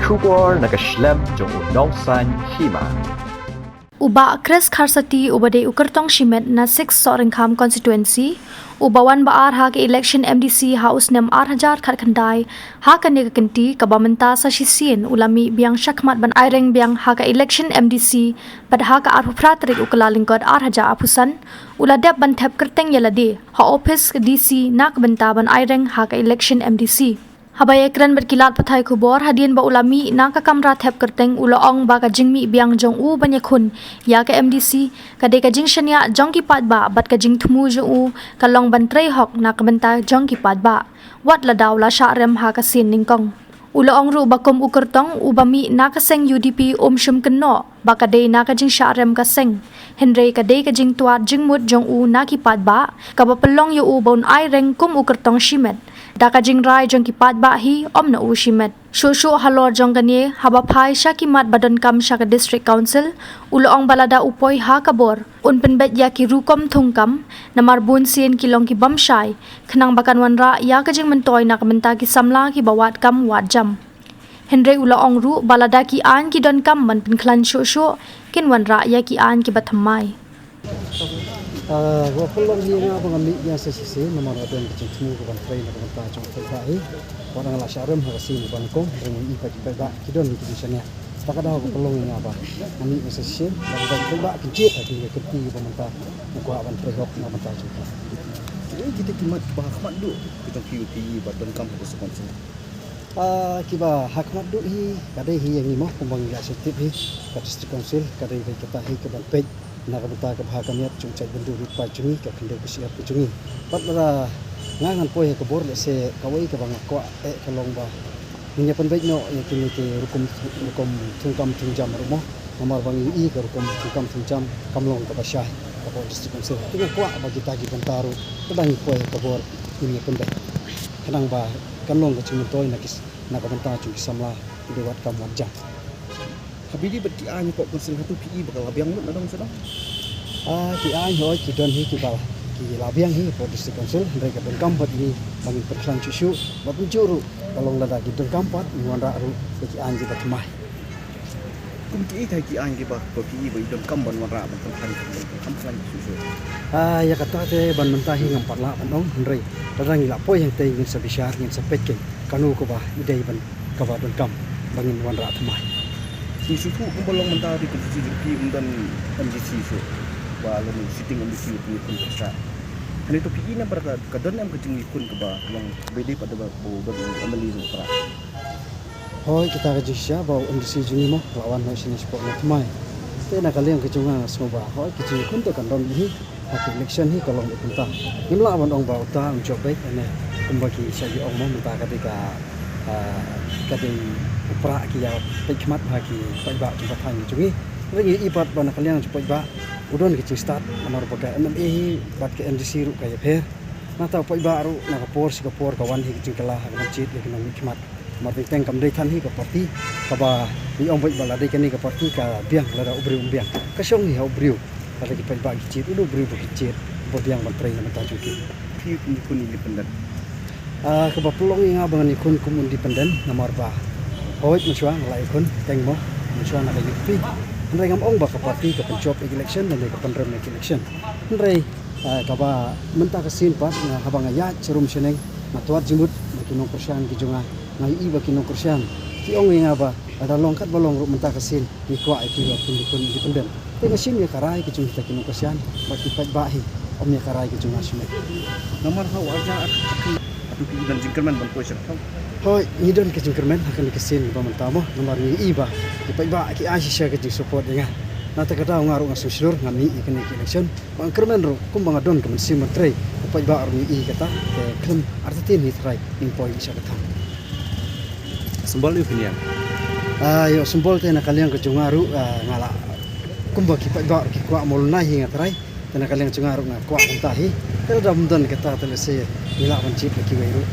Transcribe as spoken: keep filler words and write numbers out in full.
Khubor na ka shlem jong u Nongsaiñ Hima. U Bah Chris Kharsati uba dei u kyrtong shimet na six Sohryngkham constituency, uba wan ba ar ha ka election M D C ha u snem ar hajar khatkhyndai, ha kane ka kynti kaba mynta sa shisien u la mih biang shakhmat ban aireng biang ha ka election M D C, bad ha ka arphew phra tarik u Kyllalyngkot ar hajar arphew san, u la dep ban thep kyrteng ïa lade ha ophis D C na ka bynta ban aireng ha ka election M D C. Haba ïakren bad ki lad pathai khubor hadien ba u la mih na ka kamra thep kyrteng, u la ong ba ka jingmih biang jong u ban ïakhun ïa ka M D C ka dei ka jingshaniah jong ki paidbah bad ka jingthmu jong u ka long ban trei hok na ka bynta jong ki paidbah, wat lada u la shah rem ha ka sien nyngkong. U la ong ruh ba kum u kyrtong uba mih na ka seng U D P um shym kynnoh ba ka dei na ka jingshah rem ka seng, hynrei ka dei ka jingtwad jingmut jong u na ki paidbah kaba pynlong ïa u ba un aireng kum u kyrtong shimet. Da ka jingrai jong ki paidbah hi, ym na u shimet. Shuh shuh halor jong kane, haba phai sha ki mat ba donkam sha ka District Council, u la ong ba lada u poi ha ka bor, un pynbeit ïa ki rukom thungkam, namar bun sien ki long ki bym shai, khnang ba kan wanrah ïa ka jingmyntoi na ka bynta ki samla kiba wad kam wad jam. Hynrei u la ong ruh ba lada ki aiñ ki donkam ban pynkhlaiñ shuh shuh, kin wanrah ïa ki aiñ kiba thymmai. Ah, kaba pynlong hi ïa nga ba nga mih biang sa shisien namar nga don ka jingthmu ka ban trei na ka bynta jong ki paidbah hi. Wat nga la shah rem ha ka sien kaba nyngkong, hynrei nga i ba ki paidbah ki don ki jingshaniah. Kata ka daw ka pynlong ïa nga ba nga mih biang sa shisien, ba ki paidbah kin jied ha kine ki kynti kiba mynta nga kwah ban trei hok na ka bynta jong ki. Kita ki mat ba ha khmat duh ki jong ki, ki ba donkam ha ka sukon sini. Ah, kiba ha khmat duh hi ka dei hi ïa ngi mo, kumba ngi la shu tip hi, ka District Council ka dei hi kata hi ka ban peit na ka bynta ka bha ka miat jong u jaitbynriew rit paid jong ngi, ka khyndew ka shyiap ka jong ngi. Bad lada nga ngan poi ha ka bor, lehse kawei kaba nga kwah eh ka long ba ngin ïa pynbeit noh ïa kine ki rukom, rukom thungkam thungjam ruh mo. Namar ba ngi ïohi ka rukom thungkam thungjam kam long kaba shai hapoh District Council. Te nga kwah ba kita ki bynta ruh lada ngi poi ha ka bor ngin ïa pynbeit, khnang ba kan long ka jingmyntoi na ki s-, na ka bynta jong ki samla kiba wad kam wad jam. Ha bynta bad ki aiñ hapoh Council, hato phi i ba ka la biang lut na dong sha dong? Ah, ki aiñ hooid ki don hi kiba ki la biang hi hapoh District Council, hynrei ka donkam pat ïa ngi ba ngin pynkhlaiñ shuh shuh, bad kumjuh ruh ka long lada ki donkam pat ngin wanrah ruh ïa ki aiñ kiba thymmai. Kum kiei ki aiñ kiba, ba phi i ba i donkam ban wanrah ban pynkhlaiñ, ban pynkhlaiñ shuh shuh? Ah, ïa kata te ban mynta hi ngam pat lah ban ong, hynrei lada ngi la poi hangtei ngin sa bishar, ngin sa peit keiñ kano kaba i dei ban, kaba donkam ba ngin wanrah thymmai. Ngi sngewthuh kumba long mynta ha ka constituency jong phi ym don M D C shuh, ba lane sitting M D C uba pynïakhun pyrshah. Hangne to phi i namar ka, ka don em ka jingïakhun kaba long ba i dei pat da ba, ba, ba M L A jong u Prah? Hooid, kita ka jingshisha ba u M D C jong ngi mo la wan noh shane shapoh na thymmai. Te na ka liang ka jong nga nga sngew ba hooid ka jingïakhun te kan don hi ha ka election hi, ka long kumta. Ngim lah ban ong ba uta un jop beit, ane kumba ki shah ïa ong mo, mynta ka dei ka, ah, ka dei u Prah ki ïa peit khmat ha ki paidbah kiba thaiñ jong ngi. Hynrei ngi i pat ba na ka liang jong u paidbah u don ka jingstad, namar ba ka M L A hi bad ka M D C ruh ka ïapher. Nangta u paidbah ruh na ka por sha ka por ka wan hi ka jingkylla ha ka ban jied ïa ki nongmihkhmat. Namar teng teng kam dei than hi ka party kaba ngi ong beit ba la dei kane ka party ka biang lada u briew um biang. Ka shong hi ha u briew. Lada ki paidbah ki jied, u dei u briew ba ki jied, ba biang ban trei na ka bynta jong ki. Phi kum, kum independent? Ah, kaba pynlong ïa nga ba ngan ïakhun kum independent namar ba hooid mynshuwa nga la ïakhun teng mo, mynshuwa na ka U D P. Hynrei ngam ong ba ka party ka pynjop ïa ka election lane ka pynrem ïa ka election. Hynrei, ah, kaba mynta ka sien pat nga, haba nga ïaid sharum shaneng, nga twad jingmut na ki nongkyrshan ki jong nga. Nga ïohi ba ki nongkyrshan ki ong ïa nga ba lada long katba long ruh mynta ka sien ngi kwah ïa ki ba pynjop independent. Te nga shim ïa ka rai ka jong kita ki nongkyrshan bad ki paidbah hi, ym ïa ka rai ka jong nga shimet. Namar ha u ar hajar arphew, arphew phi don jingkyrmen ban poi sha ka thaw? Hooid, ngi don ka jingkyrmen ha kane ka sien ba mynta mo, namar ngi ïohi ba ki paidbah ki ai shisha ka jingsupport ïa nga. Nangta ka daw nga ruh nga sngewshlur nga mih ïa kane ka election. Ba nga kyrmen ruh kumba nga don ka mynsiem ban trei, u paidbah ruh ngi ïohi kata, te khlem artatien hi trai ngin poi sha ka thaw. Symbol ïa u phi ïa? Ah, ïa u symbol te na ka liang ka jong nga ruh, ah, nga la, kumba ki paidbah ruh ki kwah mawlynnai hi nga trai, te na ka liang jong nga ruh nga kwah kumta hi. Te lada ym don kata te lehse ngi lah ban jied ïa kiwei ruh.